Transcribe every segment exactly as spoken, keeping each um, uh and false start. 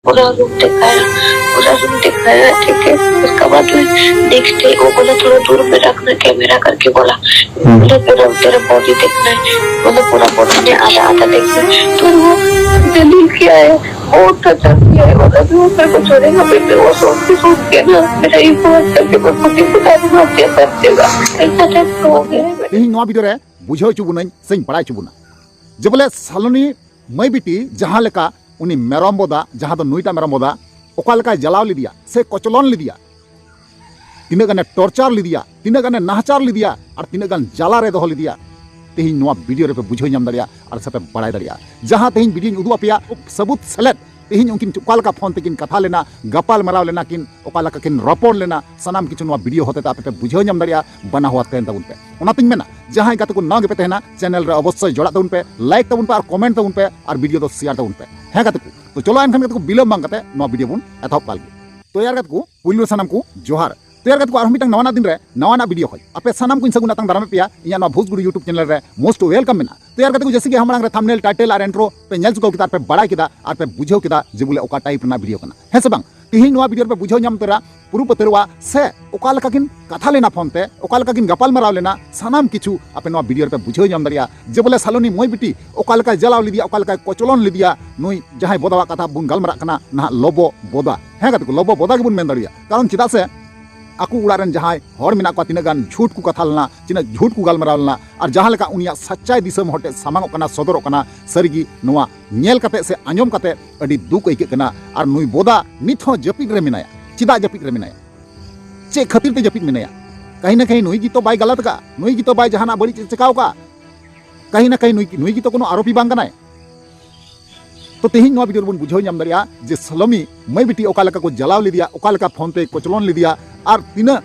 पूरा रूम दिखाया, पूरा रूम दिखाया, ठीक है। उसके बाद में नेक्स्ट डे वो बोला, "थोड़ा दूर में रखना कैमरा," करके बोला। बोले, "तेरा, तेरा बॉडी देखना है।" बोले, "पूरा बॉडी में आधा आधा देखना है।" तो वो दलील क्या है, बहुत खतरनाक है, मतलब, वो मेरे को छोड़ेगा, फिर मैं वो सोच के, सोच के ना, मेरा ईगो हट करके मैं खुद ही बता दूंगा, अपने सर देगा। ऐसा टाइप का हो गया है। ᱛᱮᱦᱮᱧ ᱱᱚᱣᱟ ᱵᱷᱤᱰᱤᱭᱳ ᱨᱮ ᱵᱩᱡᱷᱟᱹᱣ ᱦᱚᱪᱚ ᱵᱚᱱᱟᱹᱧ ᱥᱮᱧ ᱵᱟᱲᱟᱭ ᱦᱚᱪᱚ ᱵᱚᱱᱟ ᱡᱮ ᱵᱚᱞᱮ ᱥᱟᱞᱚᱱᱤ ᱢᱟᱹᱭ ᱵᱤᱴᱤ ᱡᱟᱦᱟᱸ ᱞᱮᱠᱟ ᱩᱱᱤ ᱢᱮᱨᱚᱢ ᱵᱚᱫᱟ, ᱡᱟᱦᱟᱸ ᱫᱚ ᱱᱩᱭᱴᱟᱜ ᱢᱮᱨᱚᱢ ᱵᱚᱫᱟ, ᱚᱠᱟ ᱞᱮᱠᱟᱭ ᱡᱟᱞᱟᱣ ᱞᱮᱫᱮᱭᱟ ᱥᱮ ᱠᱚᱪᱞᱚᱱ ᱞᱮᱫᱮᱭᱟ, ᱛᱤᱱᱟᱹᱜ ᱜᱟᱱᱮ ᱴᱚᱨᱪᱟᱨ ᱞᱮᱫᱮᱭᱟ, ᱛᱤᱱᱟᱹᱜ ᱜᱟᱱᱮ ᱱᱟᱦᱟᱪᱟᱨ ᱞᱮᱫᱮᱭᱟ ᱟᱨ ᱛᱤᱱᱟᱹᱜ ᱜᱟᱱ ᱡᱟᱞᱟ ᱨᱮ ᱫᱚᱦᱚ ᱞᱮᱫᱮᱭᱟ, ᱛᱮᱦᱮᱧ ᱱᱚᱣᱟ ᱵᱷᱤᱰᱤᱭᱳ ᱨᱮᱯᱮ ᱵᱩᱡᱷᱟᱹᱣ ᱧᱟᱢ ᱫᱟᱲᱮᱭᱟᱜᱼᱟ ᱟᱨ ᱥᱮᱯᱮ ᱵᱟᱲᱟᱭ ᱫᱟᱲᱮᱭᱟᱜᱼᱟ᱾ ᱡᱟᱦᱟᱸ ᱛᱮᱦᱮᱧ ᱵᱷᱤᱰᱤᱭᱳᱧ ᱩᱫᱩᱜ ᱟᱯᱮᱭᱟ, ᱥᱟᱹᱵᱩᱛ ᱥᱮᱞᱮᱫ, ᱛᱮᱦᱮᱧ ᱩᱱᱠᱤᱱ ᱚᱠᱟ ᱞᱮᱠᱟ ᱯᱷᱳᱱ ᱛᱮᱠᱤᱱ ᱠᱟᱛᱷᱟ ᱞᱮᱱᱟ, ᱜᱟᱯᱟᱞ ᱢᱟᱨᱟᱣ ᱞᱮᱱᱟ ᱠᱤᱱ, ᱚᱠᱟ ᱞᱮᱠᱟ ᱠᱤᱱ ᱨᱚᱯᱚᱲ ᱞᱮᱱᱟ, ᱥᱟᱱᱟᱢ ᱠᱤᱪᱷᱩ ᱱᱚᱣᱟ ᱵᱷᱤᱰᱤᱭᱳ ᱦᱚᱛᱮᱛᱮ ᱟᱯᱮ ᱯᱮ ᱵᱩᱡᱷᱟᱹᱣ ᱧᱟᱢ ᱫᱟᱲᱮᱭᱟᱜᱼᱟ᱾ ᱵᱟᱱᱟ ᱦᱚᱲ ᱛᱟᱦᱮᱱ ᱛᱟᱵᱚᱱ ᱯᱮ᱾ ᱚᱱᱟᱛᱤᱧ ᱢᱮᱱᱟ, ᱡᱟᱦᱟᱸᱭ ᱜᱟᱛᱮ ᱠᱚ ᱱᱟᱣᱟ ᱜᱮᱯᱮ ᱛᱟᱦᱮᱱᱟ, ᱪᱮᱱᱮᱞ ᱨᱮ ᱚᱵᱚᱥᱥᱳᱭ ᱡᱚᱲᱟᱜ ᱛᱟᱵᱚᱱ ᱯᱮ, ᱞᱟᱭᱤᱠ ᱛᱟᱵᱚᱱ ᱯᱮ ᱟᱨ ᱠᱚᱢᱮᱱᱴ ᱛᱟᱵᱚᱱ ᱯᱮ ᱟᱨ ᱵᱷᱤᱰᱤᱭᱳ ᱫᱚ ᱥᱮᱭᱟᱨ ᱛᱟᱵᱚᱱ ᱯᱮ᱾ ᱦᱮᱸ ᱜᱟᱛᱮ ᱠᱚ, ᱛᱚ ᱪᱚᱞᱚ ᱮᱱᱠᱷᱟᱱ ᱜᱟᱛᱮ ᱠᱚ, ᱵᱤᱞᱚᱢ ᱵᱟᱝ ᱠᱟᱛᱮ ᱱᱚᱣᱟ ᱵᱷᱤᱰᱤᱭᱳ ᱵᱚᱱ ᱮᱛᱚᱦᱚᱵ ᱠᱟᱜ ᱞᱮᱜᱮ᱾ ᱛᱚ ᱭᱟᱨ ᱜᱟᱛᱮ ᱠᱚ, ᱯᱩᱭᱞᱩ ᱨᱮ ᱥᱟᱱᱟᱢ ᱠᱚ ᱡᱚᱦᱟᱨ᱾ ᱛᱚ ᱭᱟᱨ ᱜᱟᱛᱮ ᱠᱚ, ᱟᱨᱦᱚᱸ ᱢᱤᱫᱴᱟᱝ ᱱᱟᱣᱟᱱᱟᱜ ᱫᱤᱱ ᱨᱮ ᱱᱟᱣᱟᱱᱟᱜ ᱵᱷᱤᱰᱤᱭᱳ ᱠᱷᱚᱱ ᱟᱯᱮ ᱥᱟᱱᱟᱢ ᱠᱚᱧ ᱥᱟᱹᱜᱩᱱ ᱟᱛᱟᱝ ᱫᱟᱨᱟᱢᱮᱫ ᱯᱮᱭᱟ ᱤᱧᱟᱹᱜ ᱱᱚᱣᱟ ᱵᱷᱳᱡᱽᱜᱩᱨᱩ YouTube ᱪᱮᱱᱮᱞ ᱨᱮ most welcome ᱢᱮᱱᱟᱜᱼᱟ᱾ ᱛᱚ ᱭᱟᱨ ᱜᱟᱛᱮ ᱠᱚ, ᱡᱮᱭᱥᱮ ᱠᱤ ᱦᱟᱸᱜ ᱢᱟᱲᱟᱝ ᱨᱮ ᱛᱷᱟᱢᱵᱱᱮᱞ, ᱴᱟᱭᱴᱮᱞ ᱟᱨ ᱤᱱᱴᱨᱳ ᱯᱮ ᱧᱮᱞ ᱪᱩᱠᱟᱹᱣ ᱠᱮᱫᱟ ᱟᱨ ᱯᱮ ᱵᱟᱲᱟᱭ ᱠᱮᱫᱟ ᱟᱨ ᱯᱮ ᱵᱩᱡᱷᱟᱹᱣ ᱠᱮᱫᱟ ᱡᱮ ᱵᱚᱞᱮ ᱚᱠᱟ ᱴᱟᱭᱤᱯ ᱨᱮᱱᱟᱜ ᱵᱷᱤᱰᱤᱭᱳ ᱠᱟᱱᱟ, ᱦᱮᱸ ᱥᱮ ᱵᱟᱝ? ᱛᱮᱦᱮᱧ ᱱᱚᱣᱟ ᱵᱷᱤᱰᱤᱭᱳ ᱨᱮᱯᱮ ᱵᱩᱡᱷᱟᱹᱣ ᱧᱟᱢ ᱩᱛᱟᱹᱨᱟ ᱯᱩᱨᱩ ᱯᱟᱹᱛᱟᱹᱨᱣᱟ ᱥᱮ ᱚᱠᱟ ᱞᱮᱠᱟ ᱠᱤᱱ ᱠᱟᱛᱷᱟ ᱞᱮᱱᱟ ᱯᱷᱳᱱ ᱛᱮ, ᱚᱠᱟ ᱞᱮᱠᱟ ᱠᱤᱱ ᱜᱟᱯᱟᱞ ᱢᱟᱨᱟᱣ ᱞᱮᱱᱟ, ᱥᱟᱱᱟᱢ ᱠᱤᱪᱷᱩ ᱟᱯᱮ ᱱᱚᱣᱟ ᱵᱷᱤᱰᱤᱭᱳ ᱨᱮᱯᱮ ᱵᱩᱡᱷᱟᱹᱣ ᱧᱟᱢ ᱫᱟᱲᱮᱭᱟᱜᱼᱟ᱾ ᱡᱮ ᱵᱚᱞᱮ ᱥᱟᱞᱚᱱᱤ ᱢᱟᱹᱭ ᱵᱤᱴᱤ ᱚᱠᱟ ᱞᱮᱠᱟᱭ ᱡᱟᱞᱟᱣ ᱞᱮᱫᱮᱭᱟ, ᱚᱠᱟ ᱞᱮᱠᱟᱭ ᱠᱚᱪᱞᱚᱱ ᱞᱮᱫᱮᱭᱟ, ᱱᱩᱭ ᱡᱟᱦᱟᱸᱭ ᱵᱚᱫᱟᱣᱟᱜ ᱠᱟᱛᱷᱟ ᱵᱚᱱ ᱜᱟᱞᱢᱟᱨᱟᱜ ᱠᱟᱱᱟ ᱱᱟᱦᱟᱜ ᱞᱚᱵᱚ ᱵᱚᱫᱟ᱾ ᱦᱮᱸ ᱜᱟᱛᱮ ᱠᱚ, ᱞᱚᱵᱚ ᱵᱚᱫᱟ ᱜᱮᱵᱚᱱ ᱢᱮᱱ ᱫᱟᱲᱮᱭᱟᱜᱼᱟ᱾ ᱠᱟᱨᱚᱱ ᱪᱮᱫᱟᱜ ᱥᱮ ᱟᱠᱚ ᱚᱲᱟᱜ ᱨᱮᱱ ᱡᱟᱦᱟᱸᱭ ᱦᱚᱲ ᱢᱮᱱᱟᱜ ᱠᱚᱣᱟ, ᱛᱤᱱᱟᱹᱜ ᱜᱟᱱ ᱡᱷᱩᱴ ᱠᱚ ᱠᱟᱛᱷᱟ ᱞᱮᱱᱟ, ᱛᱤᱱᱟᱹᱜ ᱡᱷᱩᱴ ᱠᱚ ᱜᱟᱞᱢᱟᱨᱟᱣ ᱞᱮᱱᱟ, ᱟᱨ ᱡᱟᱦᱟᱸ ᱞᱮᱠᱟ ᱩᱱᱤᱭᱟᱜ ᱥᱟᱪᱪᱟᱭ ᱫᱤᱥᱚᱢ ᱦᱚᱲ ᱴᱷᱮᱱ ᱥᱟᱢᱟᱝᱚᱜ ᱠᱟᱱᱟ, ᱥᱚᱫᱚᱨᱚᱜ ᱠᱟᱱᱟ, ᱥᱟᱹᱨᱤᱜᱮ ᱱᱚᱣᱟ ᱧᱮᱞ ᱠᱟᱛᱮ ᱥᱮ ᱟᱸᱡᱚᱢ ᱠᱟᱛᱮ ᱟᱹᱰᱤ ᱫᱩᱠ ᱟᱹᱭᱠᱟᱹᱜ ᱠᱟᱱᱟ᱾ ᱟᱨ ᱱᱩᱭ ᱵᱚᱫᱟ ᱱᱤᱛ ᱦᱚᱸ ᱡᱟᱹᱯᱤᱫ ᱨᱮ ᱢᱮᱱᱟᱭᱟ᱾ ᱪᱮᱫᱟᱜ ᱡᱟᱹᱯᱤᱫ ᱨᱮ ᱢᱮᱱᱟᱭᱟ? ᱪᱮᱫ ᱠᱷᱟᱹᱛᱤᱨ ᱛᱮ ᱡᱟᱹᱯᱤᱫ ᱢᱮᱱᱟᱭᱟ? ᱠᱟᱹᱦᱤ ᱱᱟ ᱠᱟᱹᱦᱤ ᱱᱩᱭ ᱜᱮᱛᱚ ᱵᱟᱭ ᱜᱟᱞᱟᱛ ᱠᱟᱜᱼᱟ, ᱱᱩᱭ ᱜᱮᱛᱚ ᱵᱟᱭ ᱡᱟᱦᱟᱱᱟᱜ ᱵᱟᱹᱲᱤᱡ ᱮ ᱪᱮᱠᱟᱣ ᱠᱟᱜᱼᱟ᱾ ᱠᱟᱹᱦᱤ ᱱᱟ ᱠᱟᱹᱦᱤ ᱱᱩᱭ, ᱱᱩᱭ ᱜᱮᱛᱚ ᱠᱳᱱᱳ ᱟᱨᱳᱯᱤ ᱵᱟᱝ ᱠᱟᱱᱟᱭ᱾ ᱛᱚ ᱛᱮᱦᱮᱧ ᱱᱚᱣᱟ ᱵᱷᱤᱰᱤᱭᱳ ᱨᱮᱵᱚᱱ ᱵᱩᱡᱷᱟᱹᱣ ᱧᱟᱢ ᱫᱟᱲᱮᱭᱟᱜᱼᱟ ᱡᱮ ᱥᱟᱞᱚᱢᱤ ᱢᱟᱹᱭ ᱵᱤᱴᱤ ᱚᱠᱟ ᱞᱮᱠᱟ ᱠᱚ ᱡᱟᱞᱟᱣ ᱞᱮᱫᱮᱭᱟ, ᱚᱠᱟ ᱞᱮᱠᱟ ᱯᱷᱳᱱ ᱛᱮᱭ ᱠᱚᱪᱞᱚᱱ ᱞᱮᱫᱮᱭᱟ, ᱟᱨ ᱛᱤᱱᱟᱹᱜ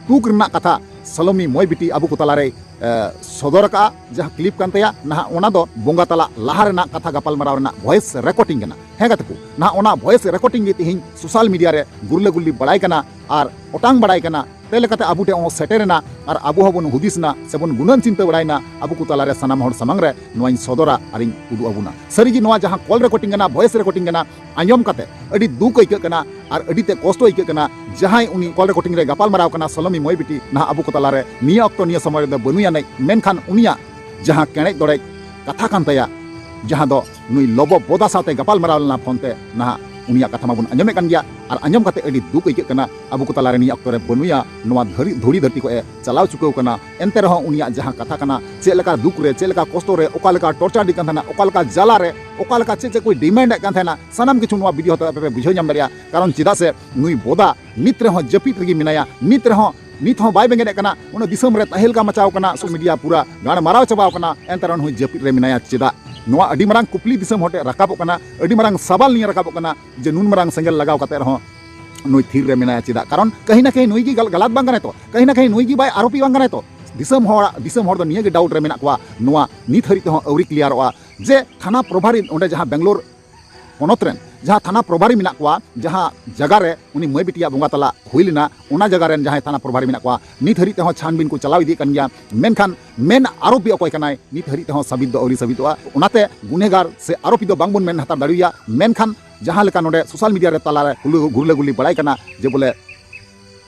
ᱫᱩᱠ ᱨᱮᱱᱟᱜ ᱠᱟᱛᱷᱟ ᱥᱟᱞᱚᱢᱤ ᱢᱟᱹᱭ ᱵᱤᱴᱤ ᱟᱵᱚ ᱠᱚ ᱛᱟᱞᱟᱨᱮᱭ, ᱮ, ᱥᱚᱫᱚᱨ ᱟᱠᱟᱫᱼᱟ᱾ ᱡᱟᱦᱟᱸ ᱠᱞᱤᱯ ᱠᱟᱱ ᱛᱟᱭᱟ ᱱᱟᱦᱟᱜ, ᱚᱱᱟ ᱫᱚ ᱵᱚᱸᱜᱟ ᱛᱟᱞᱟ ᱞᱟᱦᱟ ᱨᱮᱱᱟᱜ ᱠᱟᱛᱷᱟ ᱜᱟᱯᱟᱞ ᱢᱟᱨᱟᱣ ᱨᱮᱱᱟᱜ ᱵᱷᱚᱭᱮᱥ ᱨᱮᱠᱚᱨᱰᱤᱝ ᱠᱟᱱᱟ᱾ ᱦᱮᱸ ᱜᱟᱛᱮ ᱠᱚ, ᱱᱟᱦᱟᱜ ᱚᱱᱟ ᱵᱷᱚᱭᱮᱥ ᱨᱮᱠᱚᱨᱰᱤᱝ ᱜᱮ ᱛᱮᱦᱮᱧ ᱥᱳᱥᱟᱞ ᱢᱤᱰᱤᱭᱟ ᱨᱮ ᱜᱩᱨᱞᱟᱹ ᱜᱩᱨᱞᱤ ᱵᱟᱲᱟᱭ ᱠᱟᱱᱟ ᱟᱨ ᱚᱴᱟᱝ ᱵᱟᱲᱟᱭ ᱠᱟᱱᱟ᱾ ᱚᱸᱰᱮ ᱞᱮᱠᱟᱛᱮ ᱟᱵᱚ ᱴᱷᱮᱱ ᱦᱚᱸ ᱥᱮᱴᱮᱨᱮᱱᱟ ᱟᱨ ᱟᱵᱚ ᱦᱚᱸᱵᱚᱱ ᱦᱩᱫᱤᱥ ᱮᱱᱟ ᱥᱮᱵᱚᱱ ᱜᱩᱱᱟᱹᱱ ᱪᱤᱱᱛᱟᱹ ᱵᱟᱲᱟᱭᱮᱱᱟ, ᱟᱵᱚ ᱠᱚ ᱛᱟᱞᱟᱨᱮ ᱥᱟᱱᱟᱢ ᱦᱚᱲ ᱥᱟᱢᱟᱝ ᱨᱮ ᱱᱚᱣᱟᱧ ᱥᱚᱫᱚᱨᱟ ᱟᱨᱤᱧ ᱩᱫᱩᱜ ᱟᱵᱚᱱᱟ᱾ ᱥᱟᱹᱨᱤᱜᱮ ᱱᱚᱣᱟ ᱡᱟᱦᱟᱸ ᱠᱚᱞ ᱨᱮᱠᱚᱨᱰᱤᱝ ᱠᱟᱱᱟ, ᱵᱷᱚᱭᱮᱥ ᱨᱮᱠᱚᱨᱰᱤᱝ ᱠᱟᱱᱟ, ᱟᱸᱡᱚᱢ ᱠᱟᱛᱮ ᱟᱹᱰᱤ ᱫᱩᱠ ᱟᱹᱭᱠᱟᱹᱜ ᱠᱟᱱᱟ ᱟᱨ ᱟᱹᱰᱤ ᱛᱮ ᱠᱚᱥᱴᱚ ᱟᱹᱭᱠᱟᱹᱜ ᱠᱟᱱᱟ᱾ ᱡᱟᱦᱟᱸᱭ ᱩᱱᱤ ᱠᱚᱞ ᱨᱮᱠᱚᱨᱰᱤᱝ ᱨᱮ ᱜᱟᱯᱟᱞ ᱢᱟᱨᱟᱣ ᱠᱟᱱᱟ ᱥᱚᱞᱚᱢᱤ ᱢᱟᱹᱭ ᱵᱤᱴᱤ, ᱱᱟᱦᱟᱜ ᱟᱵᱚ ᱠᱚ ᱛᱟᱞᱟᱨᱮ ᱱᱤᱭᱟᱹ ᱚᱠᱛᱚ ᱱᱤᱭᱟᱹ ᱥᱚᱢᱚᱭ ᱨᱮᱫᱚ ᱵᱟᱹᱱᱩᱭᱟ ᱱᱮᱡ, ᱢᱮᱱᱠᱷᱟᱱ ᱩᱱᱤᱭᱟᱜ ᱡᱟᱦᱟᱸ ᱠᱮᱬᱮᱡ ᱫᱚᱲᱮᱡ ᱠᱟᱛᱷᱟ ᱠᱟᱱ ᱛᱟᱭᱟ, ᱡᱟᱦᱟᱸ ᱫᱚ ᱱᱩᱭ ᱞᱚᱵᱚ ᱵᱚᱫᱟ ᱥᱟᱶᱛᱮ ᱜᱟᱯᱟᱞ ᱢᱟᱨᱟᱣ ᱞᱮᱱᱟ ᱯᱷᱳᱱ ᱛᱮ, ᱱᱟᱦᱟᱜ ᱩᱱᱤᱭᱟᱜ ᱠᱟᱛᱷᱟ ᱢᱟᱵᱚᱱ ᱟᱸᱡᱚᱢᱮᱫ ᱠᱟᱱ ᱜᱮᱭᱟ᱾ ᱟᱨ ᱟᱸᱡᱚᱢ ᱠᱟᱛᱮ ᱟᱹᱰᱤ ᱫᱩᱠ ᱟᱹᱭᱠᱟᱹᱜ ᱠᱟᱱᱟ᱾ ᱟᱵᱚ ᱠᱚ ᱛᱟᱞᱟᱨᱮ ᱱᱤᱭᱟᱹ ᱚᱠᱛᱚ ᱨᱮ ᱵᱟᱹᱱᱩᱭᱟ, ᱱᱚᱣᱟ ᱫᱷᱟᱹᱨᱤ ᱫᱷᱩᱲᱤ ᱫᱷᱟᱹᱨᱛᱤ ᱠᱷᱚᱱ ᱮ ᱪᱟᱞᱟᱣ ᱪᱩᱠᱟᱹᱣ ᱠᱟᱱᱟ᱾ ᱮᱱᱛᱮ ᱨᱮᱦᱚᱸ ᱩᱱᱤᱭᱟᱜ ᱡᱟᱦᱟᱸ ᱠᱟᱛᱷᱟ ᱠᱟᱱᱟ, ᱪᱮᱫ ᱞᱮᱠᱟ ᱫᱩᱠ ᱨᱮ, ᱪᱮᱫ ᱞᱮᱠᱟ ᱠᱚᱥᱴᱚ ᱨᱮ, ᱚᱠᱟ ᱞᱮᱠᱟ ᱴᱚᱨᱪᱟᱨ ᱤᱫᱤ ᱠᱟᱱ ᱛᱟᱦᱮᱱᱟ, ᱚᱠᱟ ᱞᱮᱠᱟ ᱡᱟᱞᱟ ᱨᱮ, ᱚᱠᱟ ᱞᱮᱠᱟ ᱪᱮᱫ ᱪᱮᱫ ᱠᱚᱭ ᱰᱤᱢᱮᱱᱰ ᱮᱫ ᱠᱟᱱ ᱛᱟᱦᱮᱱᱟ, ᱥᱟᱱᱟᱢ ᱠᱤᱪᱷᱩ ᱱᱚᱣᱟ ᱵᱷᱤᱰᱤᱭᱳ ᱦᱚᱛᱮ ᱟᱯᱮ ᱯᱮ ᱵᱩᱡᱷᱟᱹᱣ ᱧᱟᱢ ᱫᱟᱲᱮᱭᱟᱜᱼᱟ᱾ ᱠᱟᱨᱚᱱ ᱪᱮᱫᱟᱜ ᱥᱮ ᱱᱩᱭ ᱵᱚᱫᱟ ᱱᱤᱛ ᱨᱮᱦᱚᱸ ᱡᱟᱹᱯᱤᱫ ᱨᱮᱜᱮ ᱢᱮᱱᱟᱭᱟ, ᱱᱤᱛ ᱨᱮᱦᱚᱸ ᱱᱤᱛ ᱦᱚᱸ ᱵᱟᱭ ᱵᱮᱸᱜᱮᱫ ᱠᱟᱱᱟ᱾ ᱚᱱᱟ ᱫᱤᱥᱚᱢ ᱨᱮ ᱛᱟᱦᱮᱞᱠᱟ ᱢᱟᱪᱟᱣ ᱠᱟᱱᱟ, ᱥᱳᱥᱟᱞ ᱢᱤᱰᱤᱭᱟ ᱯᱩᱨᱟ ᱜᱟᱲ ᱢᱟᱨᱟᱣ ᱪᱟᱵᱟᱣ ᱠᱟᱱᱟ, ᱮᱱᱛᱮ ᱨᱮᱦᱚᱸ ᱱᱩᱭ ᱡᱟᱹᱯᱤᱫ ᱨᱮ ᱢᱮᱱᱟᱭᱟ ᱪᱮᱫᱟᱜ? ᱱᱚᱣᱟ ᱟᱹᱰᱤ ᱢᱟᱨᱟᱝ ᱠᱩᱠᱞᱤ ᱫᱤᱥᱚᱢ ᱦᱚᱲ ᱴᱷᱮᱱ ᱨᱟᱠᱟᱵᱚᱜ ᱠᱟᱱᱟ, ᱟᱹᱰᱤ ᱢᱟᱨᱟᱝ ᱥᱟᱵᱟᱞ ᱱᱤᱭᱟᱹ ᱨᱟᱠᱟᱵᱚᱜ ᱠᱟᱱᱟ ᱡᱮ ᱱᱩᱱ ᱢᱟᱨᱟᱝ ᱥᱮᱸᱜᱮᱞ ᱞᱟᱜᱟᱣ ᱠᱟᱛᱮ ᱨᱮᱦᱚᱸ ᱱᱩᱭ ᱛᱷᱤᱨ ᱨᱮ ᱢᱮᱱᱟᱭᱟ ᱪᱮᱫᱟᱜ? ᱠᱟᱨᱚᱱ ᱠᱟᱹᱦᱤ ᱱᱟ ᱠᱟᱹᱦᱤ ᱱᱩᱭ ᱜᱮ ᱜᱟᱞ-, ᱜᱟᱞᱟᱛ ᱵᱟᱝ ᱠᱟᱱᱟᱭ ᱛᱚ, ᱠᱟᱹᱦᱤ ᱱᱟ ᱠᱟᱹᱦᱤ ᱱᱩᱭ ᱜᱮ ᱵᱟᱭ ᱟᱨᱳᱯᱤ ᱵᱟᱝ ᱠᱟᱱᱟᱭ ᱛᱚ? ᱫᱤᱥᱚᱢ ᱦᱚᱲ, ᱫᱤᱥᱚᱢ ᱦᱚᱲ ᱫᱚ ᱱᱤᱭᱟᱹ ᱜᱮ ᱰᱟᱣᱩᱴ ᱨᱮ ᱢᱮᱱᱟᱜ ᱠᱚᱣᱟ, ᱱᱚᱣᱟ ᱱᱤᱛ ᱦᱟᱹᱨᱤᱡ ᱛᱮᱦᱚᱸ ᱟᱹᱣᱨᱤ ᱠᱞᱤᱭᱟᱨᱚᱜᱼᱟ ᱡᱮ ᱛᱷᱟᱱᱟ ᱯᱨᱚᱵᱷᱟᱨᱤ ᱚᱸᱰᱮ ᱡᱟᱦᱟᱸ ᱵᱮᱝᱜᱟᱞᱳᱨ ᱯᱚᱱᱚᱛ ᱨᱮᱱ ᱡᱟᱦᱟᱸ ᱛᱷᱟᱱᱟ ᱯᱨᱚᱵᱷᱟᱨᱤ ᱢᱮᱱᱟᱜ ᱠᱚᱣᱟ, ᱡᱟᱦᱟᱸ ᱡᱟᱭᱜᱟ ᱨᱮ ᱩᱱᱤ ᱢᱟᱹᱭ ᱵᱤᱴᱤᱭᱟᱜ ᱵᱚᱸᱜᱟ ᱛᱟᱞᱟ ᱦᱩᱭ ᱞᱮᱱᱟ, ᱚᱱᱟ ᱡᱟᱭᱜᱟ ᱨᱮᱱ ᱡᱟᱦᱟᱸᱭ ᱛᱷᱟᱱᱟ ᱯᱨᱚᱵᱷᱟᱨᱤ ᱢᱮᱱᱟᱜ ᱠᱚᱣᱟ, ᱱᱤᱛ ᱦᱟᱹᱨᱤᱡ ᱛᱮᱦᱚᱸ ᱪᱷᱟᱱᱵᱤᱱ ᱠᱚ ᱪᱟᱞᱟᱣ ᱤᱫᱤᱭᱮᱫ ᱠᱟᱱ ᱜᱮᱭᱟ᱾ ᱢᱮᱱᱠᱷᱟᱱ ᱢᱮᱱ ᱟᱨᱳᱯᱤ ᱚᱠᱚᱭ ᱠᱟᱱᱟᱭ, ᱱᱤᱛ ᱦᱟᱹᱨᱤᱡ ᱛᱮᱦᱚᱸ ᱥᱟᱵᱤᱛ ᱫᱚ ᱟᱹᱣᱨᱤ ᱥᱟᱵᱤᱛᱚᱜᱼᱟ᱾ ᱚᱱᱟᱛᱮ ᱜᱩᱱᱮᱜᱟᱨ ᱥᱮ ᱟᱨᱳᱯᱤ ᱫᱚ ᱵᱟᱝᱵᱚᱱ ᱢᱮᱱ ᱦᱟᱛᱟᱲ ᱫᱟᱲᱮᱭᱟᱭᱟ᱾ ᱢᱮᱱᱠᱷᱟᱱ ᱡᱟᱦᱟᱸ ᱞᱮᱠᱟ ᱱᱚᱰᱮ ᱥᱳᱥᱟᱞ ᱢᱤᱰᱤᱭᱟ ᱨᱮ ᱛᱟᱞᱟᱨᱮ ᱦᱩᱞᱟᱹ-, ᱜᱩᱨᱞᱟᱹ ᱜᱩᱨᱞᱤ ᱵᱟᱲᱟᱭ ᱠᱟᱱᱟ ᱡᱮ ᱵᱚᱞᱮ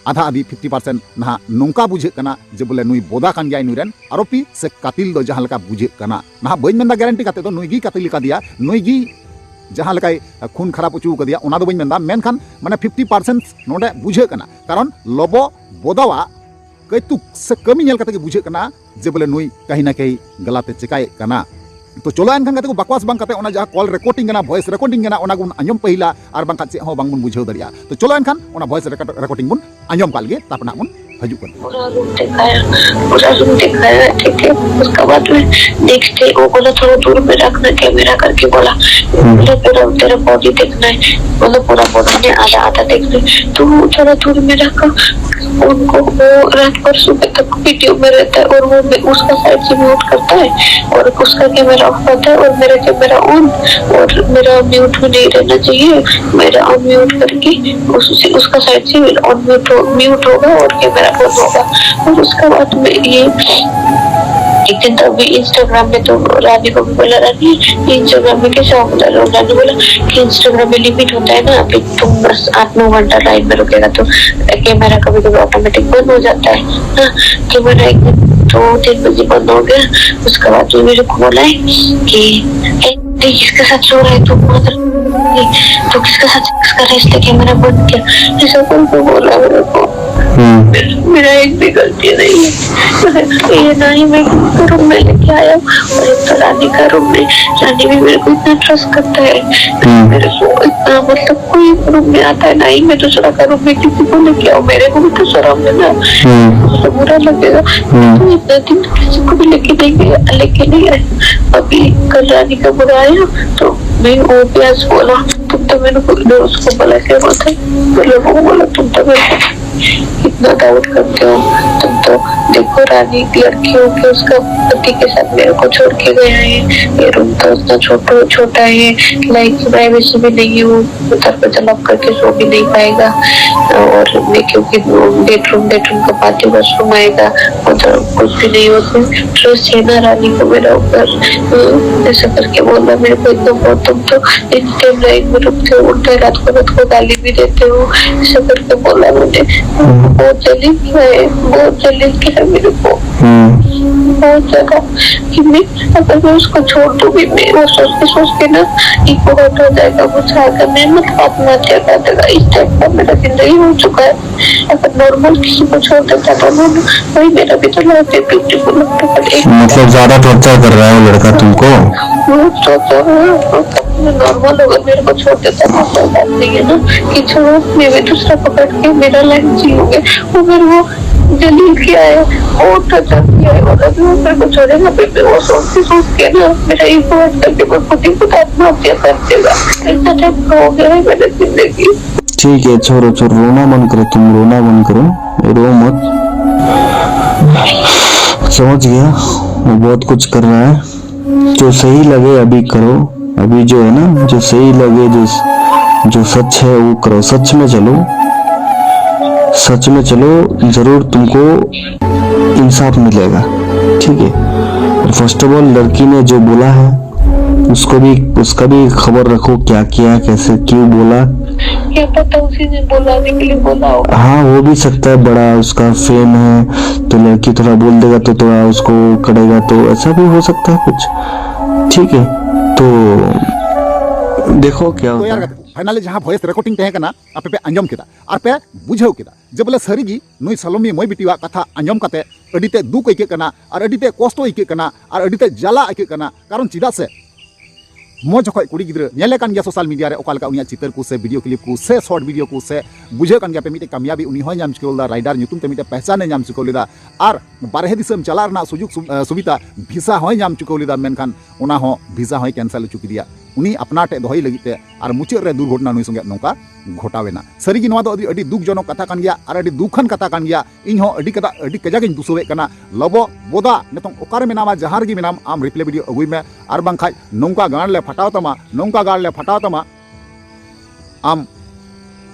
ᱟᱫᱷᱟ ᱟᱫᱷᱤ ᱯᱷᱤᱯᱴᱤ ᱯᱟᱨᱥᱮᱱᱴ ᱱᱟᱦᱟᱜ ᱱᱚᱝᱠᱟ ᱵᱩᱡᱷᱟᱹᱜ ᱠᱟᱱᱟ ᱡᱮ ᱵᱚᱞᱮ ᱱᱩᱭ ᱵᱚᱫᱟ ᱠᱟᱱ ᱜᱮᱭᱟᱭ ᱱᱩᱭ ᱨᱮᱱ ᱟᱨᱳᱯᱤ ᱥᱮ ᱠᱟᱛᱤᱞ ᱫᱚ ᱡᱟᱦᱟᱸ ᱞᱮᱠᱟ ᱵᱩᱡᱷᱟᱹᱜ ᱠᱟᱱᱟ᱾ ᱱᱟᱦᱟᱜ ᱵᱟᱹᱧ ᱢᱮᱱᱫᱟ ᱜᱮᱨᱮᱱᱴᱤ ᱠᱟᱛᱮ ᱫᱚ ᱱᱩᱭ ᱜᱮ ᱠᱟᱛᱤᱞ ᱟᱠᱟᱫᱮᱭᱟ, ᱱᱩᱭ ᱜᱮ ᱡᱟᱦᱟᱸ ᱞᱮᱠᱟᱭ ᱠᱷᱩᱱ ᱠᱷᱟᱨᱟᱯ ᱦᱚᱪᱚ ᱟᱠᱟᱫᱮᱭᱟ ᱚᱱᱟ ᱫᱚ ᱵᱟᱹᱧ ᱢᱮᱱᱫᱟ, ᱢᱮᱱᱠᱷᱟᱱ ᱢᱟᱱᱮ ᱯᱷᱤᱯᱴᱤ ᱯᱟᱨᱥᱮᱱᱴ ᱱᱚᱰᱮ ᱵᱩᱡᱷᱟᱹᱜ ᱠᱟᱱᱟ᱾ ᱠᱟᱨᱚᱱ ᱞᱚᱵᱚ ᱵᱚᱫᱟᱣᱟᱜ ᱠᱟᱹᱭᱛᱩᱠ ᱥᱮ ᱠᱟᱹᱢᱤ ᱧᱮᱞ ᱠᱟᱛᱮ ᱜᱮ ᱵᱩᱡᱷᱟᱹᱜ ᱠᱟᱱᱟ ᱡᱮ ᱵᱚᱞᱮ ᱱᱩᱭ ᱠᱟᱹᱦᱤ ᱱᱟ ᱠᱟᱹᱦᱤ ᱜᱟᱞᱟᱛ ᱮ ᱪᱮᱠᱟᱭᱮᱫ ᱠᱟᱱᱟ᱾ ᱛᱚ ᱪᱚᱞᱚ ᱮᱱᱠᱷᱟᱱ ᱜᱟᱛᱮ ᱠᱚ, ᱵᱟᱠᱣᱟᱥ ᱵᱟᱝ ᱠᱟᱛᱮ ᱚᱱᱟ ᱡᱟᱦᱟᱸ ᱠᱚᱞ ᱨᱮᱠᱚᱨᱰᱤᱝ ᱠᱟᱱᱟ, ᱵᱷᱚᱭᱮᱥ ᱨᱮᱠᱚᱨᱰᱤᱝ ᱠᱟᱱᱟ, ᱚᱱᱟ ᱜᱮᱵᱚᱱ ᱟᱸᱡᱚᱢ ᱯᱟᱹᱦᱤᱞᱟ, ᱟᱨ ᱵᱟᱝᱠᱷᱟᱱ ᱪᱮᱫ ᱦᱚᱸ ᱵᱟᱝᱵᱚᱱ ᱵᱩᱡᱷᱟᱹᱣ ᱫᱟᱲᱮᱭᱟᱜᱼᱟ᱾ ᱛᱚ ᱪᱚᱞᱚ ᱮᱱᱠᱷᱟᱱ ᱚᱱᱟ ᱵᱷᱚᱭᱮᱥ ᱨᱮᱠᱚᱨᱰᱤᱝ ᱵᱚᱱ ᱟᱸᱡᱚᱢ ᱠᱟᱜ ᱞᱮᱜᱮ, ᱛᱟᱨᱯᱚᱨ ᱱᱟᱜ ᱵᱚᱱ ᱦᱤᱡᱩᱜ ᱠᱟᱱᱟ᱾ पूरा रूम दिखाया, पूरा रूम दिखाया, ठीक है। उसके बाद में नेक्स्ट डे वो बोला, "थोड़ा दूर में रखना, कैमरा करके बोला।" बोले, "पूरा तेरा बॉडी देखना है।" बोले, "पूरा बॉडी में आधा आधा देखना है।" तो वो थोड़ा दूर में रखा, उनको वो रात भर सुबह तक वीडियो में रहता है और वो मैं उसका साइड से म्यूट करता है और उसका कैमरा ऑफ करता है और मेरा कैमरा ऑन, और मेरा म्यूट भी नहीं रहना चाहिए। मेरा अनम्यूट करके उससे, उसका साइड से अनम्यूट हो, म्यूट होगा और कैमरा ऑन होगा। और उसका बाद में ये एक दिन तो अभी इंस्टाग्राम में तो रानी को भी बोला, रानी, इंस्टाग्राम में कैसे ऑफ कर रहे हो? रानी बोला कि इंस्टाग्राम में लिमिट होता है ना, अभी तुम बस आठ नौ घंटा लाइन में रुकेगा तो कैमरा कभी कभी ऑटोमेटिक बंद हो जाता है। हाँ, कैमरा एक दिन दो तीन बजे बंद हो गया। उसके बाद में मेरे को बोला है कि, "ए, देख, इसके साथ सो रहा है तू, मत, तू किसके साथ सेक्स कर रहा है, इसलिए कैमरा बंद किया।" ऐसा कौन को बोला मेरे को? हम्म। मेरा एक भी गलती नहीं है। ये ना ही मैं रूम में लेके आया हूँ, और एक तो रानी का रूम में, रानी भी मेरे को इतना ट्रस्ट करता है। हम्म। मेरे को इतना, मतलब, कोई रूम में आता है ना ही मैं दूसरा का रूम में किसी को लेके आऊँ, मेरे को भी तो शर्म है ना, हम्म। तो बुरा लगेगा। हम्म। तो इतना दिन किसी को भी लेके नहीं गया, लेके नहीं आया। अभी कल रानी का बुरा आया तो मैं वो प्यास बोला, तुम तो मेरे को, उसको बोला क्या बोलते, मतलब वो बोला, तुम तो मेरे को इतना डाउट करते हो। तुम तो देखो, रानी एक लड़की होके उसका पति के साथ मेरे को छोड़ के गया है। ये रूम तो इतना छोटा छोटा है, लाइक प्राइवेसी भी नहीं है, वो उधर पे जलप करके सो भी नहीं पाएगा। और मैं क्योंकि बेडरूम, बेडरूम का बात ही वॉशरूम आएगा, उधर कुछ भी नहीं होता। ट्रस्ट है ना रानी को मेरा ऊपर। ऐसा करके बोला मेरे को एकदम बहुत, तुम तो इन टाइम लाइन में रुकते हो, उल्टा रात को, रात को गाली भी देते हो, ऐसा करके बोला मैंने। बहुत जलील किया है, बहुत जलील किया है मेरे को, बहुत ज्यादा। कि मैं, अगर मैं उसको छोड़ दूंगी, मैं वो सोच के, सोच के ना, ईगो हर्ट हो जाएगा, गुस्सा आकर मैं, मतलब, आत्महत्या कर देगा। इस टाइप का मेरा जिंदगी हो चुका है। अगर नॉर्मल किसी को छोड़ देता तो वो, वही मेरा भी तो लाइफ है, ब्यूटीफुल लगता है। मतलब, ज्यादा टॉर्चर कर रहा है वो लड़का तुमको? बहुत ज्यादा। नॉर्मल अगर मेरे को छोड़ देता तो कोई बात नहीं है ना, कि छोड़ो, मैं भी दूसरा पकड़ के मेरा लाइफ जियोगे। वो मेरे को जलील किया है, बहुत टॉर्चर किया है, और अभी वो मेरे को छोड़ेगा भी, मैं वो सोच के, सोच के ना, मेरा ईगो हर्ट करके मैं खुद ही खुद आत्महत्या कर देगा। इतना टाइप का हो गया है मेरा जिंदगी। ठीक है, छोड़ो, छोड़ो, रोना बंद करो, तुम रोना बंद करो। रो मत। समझ गया, वो बहुत कुछ कर रहा है। जो सही लगे अभी करो। अभी जो है ना, जो सही लगे, जो जो सच है वो करो। सच में चलो, सच में चलो, जरूर तुमको इंसाफ मिलेगा। ठीक है, और फर्स्ट ऑफ ऑल, लड़की ने जो बोला है, उसको भी, उसका भी खबर रखो, क्या किया, कैसे, क्यों बोला। क्या पता उसी ने बोला, निकली बोला हो। हाँ, हो भी सकता है, बड़ा उसका फेम है, तो लड़की थोड़ा बोल देगा तो थोड़ा उसको करेगा, तो ऐसा भी हो सकता है कुछ। ठीक है, तो देखो क्या ᱛᱚ ᱭᱟᱨ होता है। ᱜᱟᱛᱮ ᱠᱚ, ᱯᱷᱟᱭᱱᱟᱞᱤ ᱡᱟᱦᱟᱸ ᱵᱷᱚᱭᱮᱥ ᱨᱮᱠᱚᱨᱰᱤᱝ ᱛᱟᱦᱮᱸ ᱠᱟᱱᱟ, ᱟᱯᱮ ᱯᱮ ᱟᱸᱡᱚᱢ ᱠᱮᱫᱟ ᱟᱨ ᱯᱮ ᱵᱩᱡᱷᱟᱹᱣ ᱠᱮᱫᱟ ᱡᱮ ᱵᱚᱞᱮ ᱥᱟᱹᱨᱤᱜᱮ ᱱᱩᱭ ᱥᱟᱞᱚᱢᱤ ᱢᱟᱹᱭ ᱵᱤᱴᱤᱣᱟᱜ ᱠᱟᱛᱷᱟ ᱟᱸᱡᱚᱢ ᱠᱟᱛᱮ ᱟᱹᱰᱤ ᱛᱮ ᱫᱩᱠ ᱟᱹᱭᱠᱟᱹᱜ ᱠᱟᱱᱟ ᱟᱨ ᱟᱹᱰᱤ ᱛᱮ ᱠᱚᱥᱴᱚ ᱟᱹᱭᱠᱟᱹᱜ ᱠᱟᱱᱟ ᱟᱨ ᱟᱹᱰᱤ ᱛᱮ ᱡᱟᱞᱟ ᱟᱹᱭᱠᱟᱹᱜ ᱠᱟᱱᱟ᱾ ᱠᱟᱨᱚᱱ ᱪᱮᱫᱟᱜ ᱥᱮ ᱢᱚᱡᱽ ᱚᱠᱚᱡ ᱠᱩᱲᱤ ᱜᱤᱫᱽᱨᱟᱹ ᱧᱮᱞᱮ ᱠᱟᱱ ᱜᱮᱭᱟ ᱥᱳᱥᱟᱞ ᱢᱤᱰᱤᱭᱟ ᱨᱮ, ᱚᱠᱟ ᱞᱮᱠᱟ ᱩᱱᱤᱭᱟᱜ ᱪᱤᱛᱟᱹᱨ ᱠᱚ ᱥᱮ ᱵᱷᱤᱰᱤᱭᱳ ᱠᱞᱤᱯ ᱠᱚ ᱥᱮ ᱥᱚᱨᱴ ᱵᱷᱤᱰᱤᱭᱳ ᱠᱚ ᱥᱮ ᱵᱩᱡᱷᱟᱹᱣ ᱠᱟᱱ ᱜᱮᱭᱟ ᱯᱮ, ᱢᱤᱫᱴᱮᱡ ᱠᱟᱢᱭᱟᱵᱤ ᱩᱱᱤ ᱦᱚᱸᱭ ᱧᱟᱢ ᱪᱩᱠᱟᱹᱣ ᱞᱮᱫᱟ, ᱨᱟᱭᱰᱟᱨ ᱧᱩᱛᱩᱢ ᱛᱮ ᱢᱤᱫᱴᱮᱡ ᱯᱮᱦᱪᱟᱱ ᱮ ᱧᱟᱢ ᱪᱩᱠᱟᱹᱣ ᱞᱮᱫᱟ ᱟᱨ ᱵᱟᱨᱦᱮ ᱫᱤᱥᱚᱢ ᱪᱟᱞᱟᱜ ᱨᱮᱱᱟᱜ ᱥᱩᱡᱳᱜᱽ ᱥᱩ-, ᱥᱩᱵᱤᱫᱷᱟ ᱵᱷᱤᱥᱟ ᱦᱚᱸᱭ ᱧᱟᱢ ᱪᱩᱠᱟᱹᱣ ᱞᱮᱫᱟ, ᱢᱮᱱᱠᱷᱟᱱ ᱚᱱᱟ ᱦᱚᱸ ᱵᱷᱤᱥᱟ ᱦᱚᱸᱭ ᱠᱮᱱᱥᱮᱞ ᱦᱚᱪᱚ ᱠᱮᱫᱮᱭᱟ᱾ ᱩᱱᱤ ᱟᱯᱱᱟᱨ ᱴᱷᱮᱡ ᱫᱚᱦᱚᱭ ᱞᱟᱹᱜᱤᱫ ᱛᱮ ᱟᱨ ᱢᱩᱪᱟᱹᱫ ᱨᱮ ᱫᱩᱨᱜᱷᱚᱴᱚᱱᱟ ᱱᱩᱭ ᱥᱚᱸᱜᱮ ᱱᱚᱝᱠᱟ ᱜᱷᱚᱴᱟᱣ ᱮᱱᱟ᱾ ᱥᱟᱹᱨᱤᱜᱮ ᱱᱚᱣᱟ ᱫᱚ ᱟᱹᱰᱤ, ᱟᱹᱰᱤ ᱫᱩᱠ ᱡᱚᱱᱚᱠ ᱠᱟᱛᱷᱟ ᱠᱟᱱ ᱜᱮᱭᱟ ᱟᱨ ᱟᱹᱰᱤ ᱫᱩᱠᱷᱟᱱ ᱠᱟᱛᱷᱟ ᱠᱟᱱ ᱜᱮᱭᱟ᱾ ᱤᱧ ᱦᱚᱸ ᱟᱹᱰᱤ ᱠᱟᱫᱟ, ᱟᱹᱰᱤ ᱠᱟᱡᱟᱠ ᱤᱧ ᱫᱩᱥᱟᱹᱣᱮᱫ ᱠᱟᱱᱟ᱾ ᱞᱚᱵᱚ ᱵᱚᱫᱟ, ᱱᱤᱛᱚᱝ ᱚᱠᱟᱨᱮ ᱢᱮᱱᱟᱢᱟ, ᱡᱟᱦᱟᱸ ᱨᱮᱜᱮ ᱢᱮᱱᱟᱢ, ᱟᱢ ᱨᱤᱯᱞᱟᱭ ᱵᱷᱤᱰᱤᱭᱳ ᱟᱹᱜᱩᱭ ᱢᱮ, ᱟᱨ ᱵᱟᱝᱠᱷᱟᱡ ᱱᱚᱝᱠᱟ ᱜᱟᱱ ᱞᱮ ᱯᱷᱟᱴᱟᱣ ᱛᱟᱢᱟ, ᱱᱚᱝᱠᱟ ᱜᱟᱱ ᱞᱮ ᱯᱷᱟᱴᱟᱣ ᱛᱟᱢᱟ, ᱟᱢ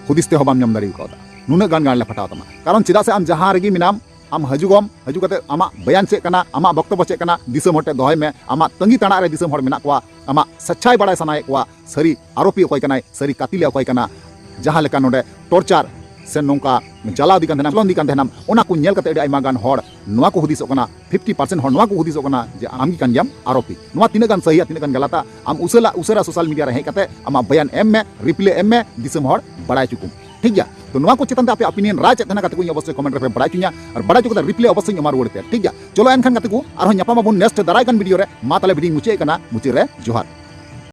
ᱦᱩᱫᱤᱥ ᱛᱮᱦᱚᱸ ᱵᱟᱢ ᱧᱟᱢ ᱫᱟᱲᱮ ᱠᱟᱣᱫᱟ᱾ ᱱᱩᱱᱟᱹᱜ ᱜᱟᱱ ᱜᱟᱱ ᱞᱮ ᱯᱷᱟᱴᱟᱣ ᱛᱟᱢᱟ᱾ ᱠᱟᱨᱚᱱ ᱪᱮᱫᱟᱜ ᱥᱮ ᱟᱢ ᱡᱟᱦᱟᱸ ᱨᱮᱜᱮ ᱢᱮᱱᱟᱢ, ᱟᱢ ᱦᱤᱡᱩᱜᱚᱢ, ᱦᱤᱡᱩᱜ ᱠᱟᱛᱮ ᱟᱢᱟᱜ ᱵᱚᱭᱟᱱ ᱪᱮᱫ ᱠᱟᱱᱟ, ᱟᱢᱟᱜ ᱵᱚᱠᱛᱚᱵᱚ ᱪᱮᱫ ᱠᱟᱱᱟ, ᱫᱤᱥᱚᱢ ᱦᱚᱲ ᱴᱷᱮᱱ ᱫᱚᱦᱚᱭ ᱢᱮ᱾ ᱟᱢᱟᱜ ᱛᱟᱺᱜᱤ ᱛᱟᱲᱟᱜ ᱨᱮ ᱫᱤᱥᱚᱢ ᱦᱚᱲ ᱢᱮᱱᱟᱜ ᱠᱚᱣᱟ, ᱟᱢᱟᱜ ᱥᱟᱪᱪᱟᱭ ᱵᱟᱲᱟᱭ ᱥᱟᱱᱟᱭᱮᱫ ᱠᱚᱣᱟ, ᱥᱟᱹᱨᱤ ᱟᱨᱳᱯᱤ ᱚᱠᱚᱭ ᱠᱟᱱᱟᱭ, ᱥᱟᱹᱨᱤ ᱠᱟᱹᱛᱤᱞᱮ ᱚᱠᱚᱭ ᱠᱟᱱᱟ᱾ ᱡᱟᱦᱟᱸ ᱞᱮᱠᱟ ᱱᱚᱰᱮ ᱴᱚᱨᱪᱟᱨ ᱥᱮ ᱱᱚᱝᱠᱟ ᱡᱟᱞᱟ ᱤᱫᱤ ᱠᱟᱱ ᱛᱟᱦᱮᱱᱟᱢ, ᱪᱚᱞᱚᱱ ᱤᱫᱤ ᱠᱟᱱ ᱛᱟᱦᱮᱱᱟᱢ, ᱚᱱᱟ ᱠᱚ ᱧᱮᱞ ᱠᱟᱛᱮ ᱟᱹᱰᱤ ᱟᱭᱢᱟ ᱜᱟᱱ ᱦᱚᱲ ᱱᱚᱣᱟ ᱠᱚ ᱦᱩᱫᱤᱥᱚᱜ ᱠᱟᱱᱟ, ᱯᱷᱤᱯᱴᱤ ᱯᱟᱨᱥᱮᱱᱴ ᱦᱚᱲ ᱱᱚᱣᱟ ᱠᱚ ᱦᱩᱫᱤᱥᱚᱜ ᱠᱟᱱᱟ ᱡᱮ ᱟᱢ ᱜᱮ ᱠᱟᱱ ᱜᱮᱭᱟᱢ ᱟᱨᱳᱯᱤ᱾ ᱱᱚᱣᱟ ᱛᱤᱱᱟᱹᱜ ᱜᱟᱱ ᱥᱟᱹᱦᱤᱭᱟ, ᱛᱤᱱᱟᱹᱜ ᱜᱟᱱ ᱜᱟᱞᱟᱛᱟ, ᱟᱢ ᱩᱥᱟᱹᱨᱟ, ᱩᱥᱟᱹᱨᱟ ᱥᱳᱥᱟᱞ ᱢᱤᱰᱤᱭᱟ ᱨᱮ ᱦᱮᱡ ᱠᱟᱛᱮ ᱟᱢᱟᱜ ᱵᱚᱭᱟᱱ ᱮᱢ ᱢᱮ, ᱨᱤᱯᱞᱟᱭ ᱮᱢ ᱢᱮ, ᱫᱤᱥᱚᱢ ᱦᱚᱲ ᱵᱟᱲᱟᱭ ᱦᱚᱪᱚ ᱠᱚᱢ᱾ ᱴᱷᱤᱠ ᱜᱮᱭᱟ? ᱛᱚ ᱱᱚᱣᱟ ᱠᱚ ᱪᱮᱛᱟᱱ ᱛᱮ ᱟᱯᱮ ᱚᱯᱤᱱᱤᱭᱚᱱ ᱨᱟᱭ ᱪᱮᱫ ᱛᱟᱦᱮᱱᱟ ᱠᱟᱛᱮ ᱠᱚ ᱤᱧ ᱚᱵᱚᱥᱥᱳᱭ ᱠᱚᱢᱮᱱᱴ ᱨᱮᱯᱮ ᱵᱟᱲᱟᱭ ᱦᱚᱪᱚᱧᱟ, ᱟᱨ ᱵᱟᱲᱟᱭ ᱦᱚᱪᱚ ᱠᱟᱛᱮ ᱨᱤᱯᱞᱟᱭ ᱚᱵᱚᱥᱥᱳᱭ ᱤᱧ ᱮᱢᱟ ᱨᱩᱣᱟᱹᱲ ᱯᱮ᱾ ᱴᱷᱤᱠ ᱜᱮᱭᱟ? ᱪᱚᱞᱚ ᱮᱱᱠᱷᱟᱱ ᱜᱟᱛᱮ ᱠᱚ, ᱟᱨᱦᱚᱸ ᱧᱟᱯᱟᱢ ᱟᱵᱚᱱ ᱱᱮᱠᱥᱴ ᱫᱟᱨᱟᱭ ᱠᱟᱱ ᱵᱷᱤᱰᱤᱭᱳ ᱨᱮ᱾ ᱢᱟ ᱛᱟᱦᱞᱮ ᱵᱷᱤᱰᱤᱭᱳᱧ ᱢᱩᱪᱟᱹᱫ ᱮᱫ ᱠᱟᱱᱟ, ᱢᱩᱪᱟᱹᱫ ᱨᱮ ᱡᱚᱦᱟᱨ᱾